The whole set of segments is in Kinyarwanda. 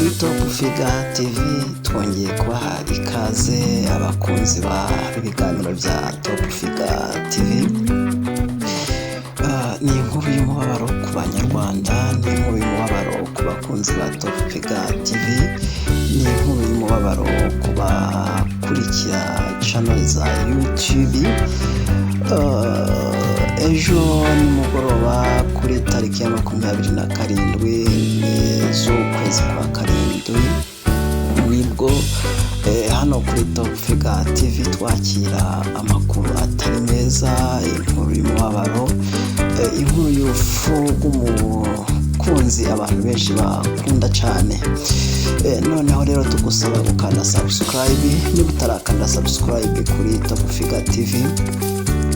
Kuri Top Figure TV twongeye kubaha ikaze, abakunzi b'ibiganiro bya Top Figure TV. Ni inkuru y'umubabaro ku Banyarwanda, ni inkuru y'umubabaro ku bakunzi ba Top Figure TV, ni inkuru y'umubabaro ku bakurikira channel za YouTube. Ejo nimugoroba, kuri tariki ya 27 z'ukwezi kwa karindwi, nibwo hano kuri Top Figure TV twakira amakuru atari meza, inkuru y'umubabaro, inkuru y'urupfu rw'umukunzi abantu benshi bakunda cyane. Noneho rero tugusaba gukanda subscribe niba utarakanda subscribe kuri Top Figure TV.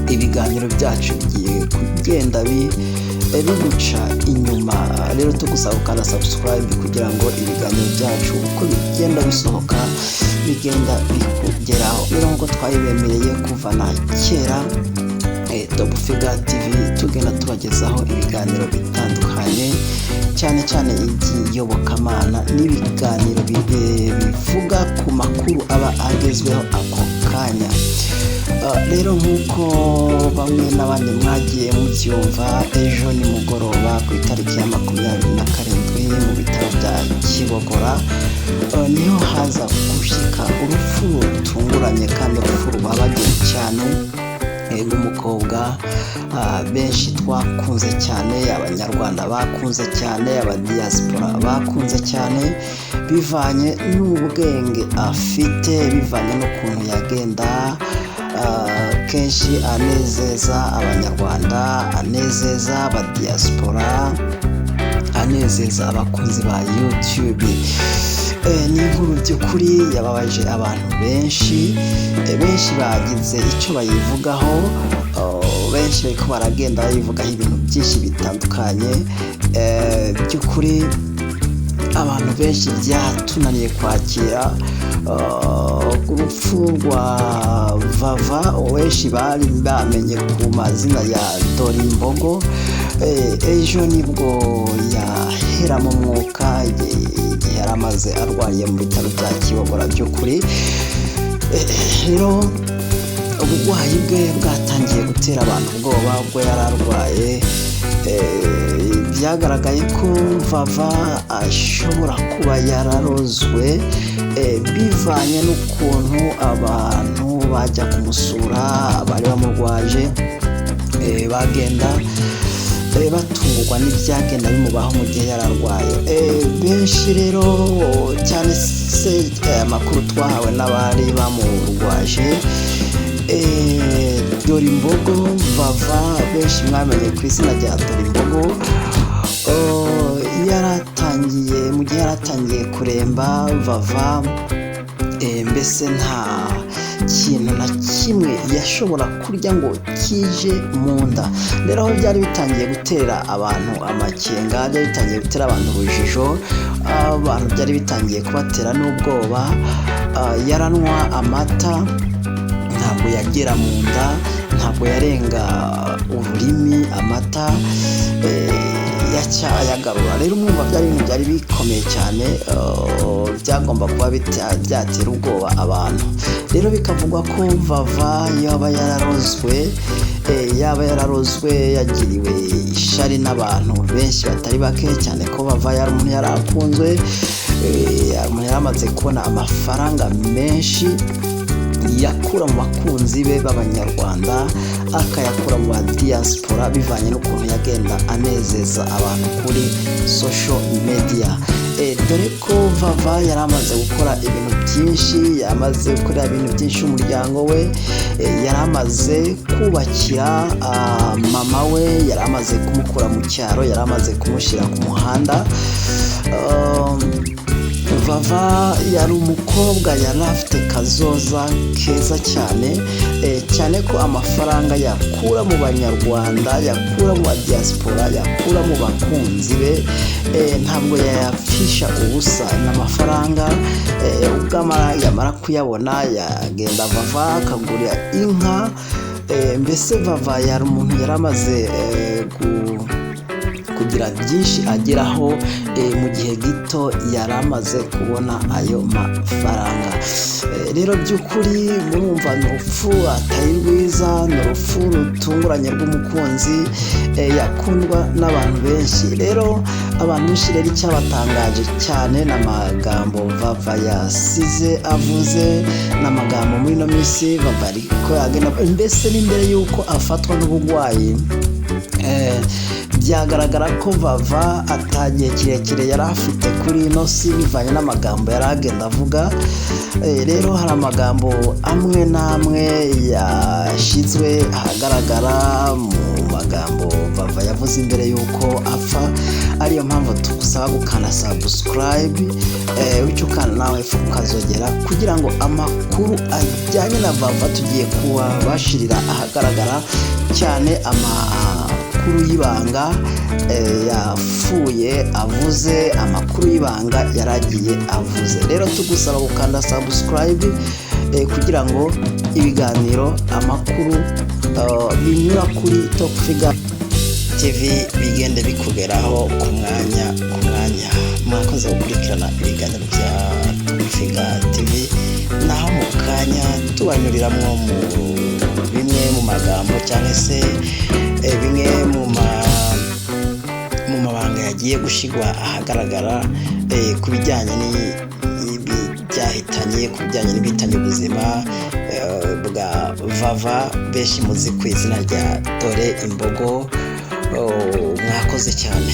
Ibiganiro byacu bigiye kugenda biguca inyuma. Rero tugusaba gukanda subscribe kugira ngo ibiganiro byacu uko bigenda bisohoka bigenda bikugeraho. Rero nk'uko twabibemereye kuva na kera, Top Figure TV tugenda tubagezaho ibiganiro bitandukanye, cyane cyane iby'iyobokamana n'ibiganiro bivuga ku makuru aba agezweho ako kanya. Rero nk'uko bamwe n'abandi mwagiye mubyumva, ejo nimugoroba ku itariki ya 27 mu bitaro bya Kibogora niho haza gushyika urupfu rutunguranye kandi urupfu rubabaje cyane rw'umukobwa benshi twakunze cyane, Abanyarwanda bakunze cyane, abadiyasipora bakunze cyane, bivanye n'ubwenge afite, bivanye n'ukuntu yagenda kenshi anezeza Abanyarwanda, anezeza abadiyasipora, anezeza abakunzi ba YouTube. Ni inkuru by'ukuri yababaje abantu benshi. Benshi bagize icyo bayivugaho. Benshi bariko baragenda bayivugaho ibintu byinshi bitandukanye. By'ukuri abantu benshi byatunaniye kwakira urupfu rwa Vava, benshi bari bamenye ku mazina ya Dorimbogo. Ejo nibwo yahera mu mwuka igihe yari amaze arwariye mu bitaro bya Kibogora. By'ukuri rero uburwayi bwe bwatangiye gutera abantu ubwoba ubwo yari arwaye. Byagaragaye ko Vava ashobora kuba yararozwe, bivanye n'ukuntu abantu bajya kumusura bari bamurwaje bagenda batungurwa n'ibyagenda bimubaho mu gihe yari arwaye. Benshi rero, cyane se amakuru twahawe n'abari bamurwaje, Dorimbogo Vava, benshi mwamenye ku izina rya Dorimbogo, yaratangiye mu gihe yaratangiye kuremba, Vava mbese nta kintu na kimwe yashobora kurya ngo kije mu nda. Rero aho byari bitangiye gutera abantu amakenga, byari bitangiye gutera abantu urujijo, abantu byari bitangiye kubatera n'ubwoba. Yaranywa amata, ntabwo yagera mu nda, ntabwo yarenga ururimi, amata yaca ayagarura. Rero umwumva byari ibintu byari bikomeye cyane, byagomba kuba byatera ubwoba abantu. Rero bikavugwa ko Vava yaba yararozwe, yaba yararozwe, yagiriwe ishari n'abantu benshi batari bake cyane, ko Vava yari umuntu yari akunzwe, umuntu yari amaze kubona amafaranga menshi yakura mu bakunzi be b'Abanyarwanda, akayakura mu ba diaspora, bivanye n'ukuntu yagenda anezeza abantu kuri social media. Dore ko Vava yari amaze gukora ibintu byinshi, yamaze gukorera ibintu byinshi umuryango we, yari amaze kubakira mama we, yari amaze kumukura mu cyaro, yari amaze kumushyira ku muhanda. Vava yari umukobwa yari afite kazoza keza cyane, cyane ko amafaranga yakura mu Banyarwanda, yakura mu ba diaspora, yakura mu bakunzi be, ntabwo yayapfisha ubusa. Ni amafaranga ubwo yamara kuyabona yagenda Vava akagura inka. Mbese Vava yari umuntu yari amaze kugira. kugira byinshi ageraho mu gihe gito yari amaze kubona ayo mafaranga. Rero by'ukuri murumva ni urupfu atari rwiza, ni urupfu rutunguranye rw'umukunzi yakundwa n'abantu benshi. Rero abantu benshi rero icyabatangaje cyane ni amagambo Vava yasize avuze, ni amagambo muri ino minsi Vava ariko agenda, mbese n'imbere y'uko afatwa n'uburwayi, byagaragara ko Vava atagihe kirekire yari afite kuri ino si, bivanye n'amagambo yari agenda avuga. Rero hari amagambo amwe n'amwe yashyizwe ahagaragara mu magambo Vava yavuze imbere y'uko apfa, ariyo mpamvu tugusaba gukanda subscribe, bityo ukanda nawe ukazogera kugira ngo amakuru ajyanye na Vava tugiye kubashirira ahagaragara cyane, amakuru y'ibanga yapfuye avuze, amakuru y'ibanga yaragiye avuze. Rero tugusaba gukanda subscribe kugira ngo ibiganiro, amakuru binyura kuri Top Figure TV bigende bikugeraho ku mwanya ku mwanya. Mwakoze gukurikirana ibiganiro bya Top Figure TV, naho mu kanya tubanyuriramo mu bimwe mu magambo cyangwa se bimwe mu mabanga yagiye gushyirwa ahagaragara ku bijyanye n'ibyahitanye, ku bijyanye n'ibihitanye ubuzima bwa Vava, benshi muzi ku izina rya Dore Imbogo. Oh, mwakoze cyane.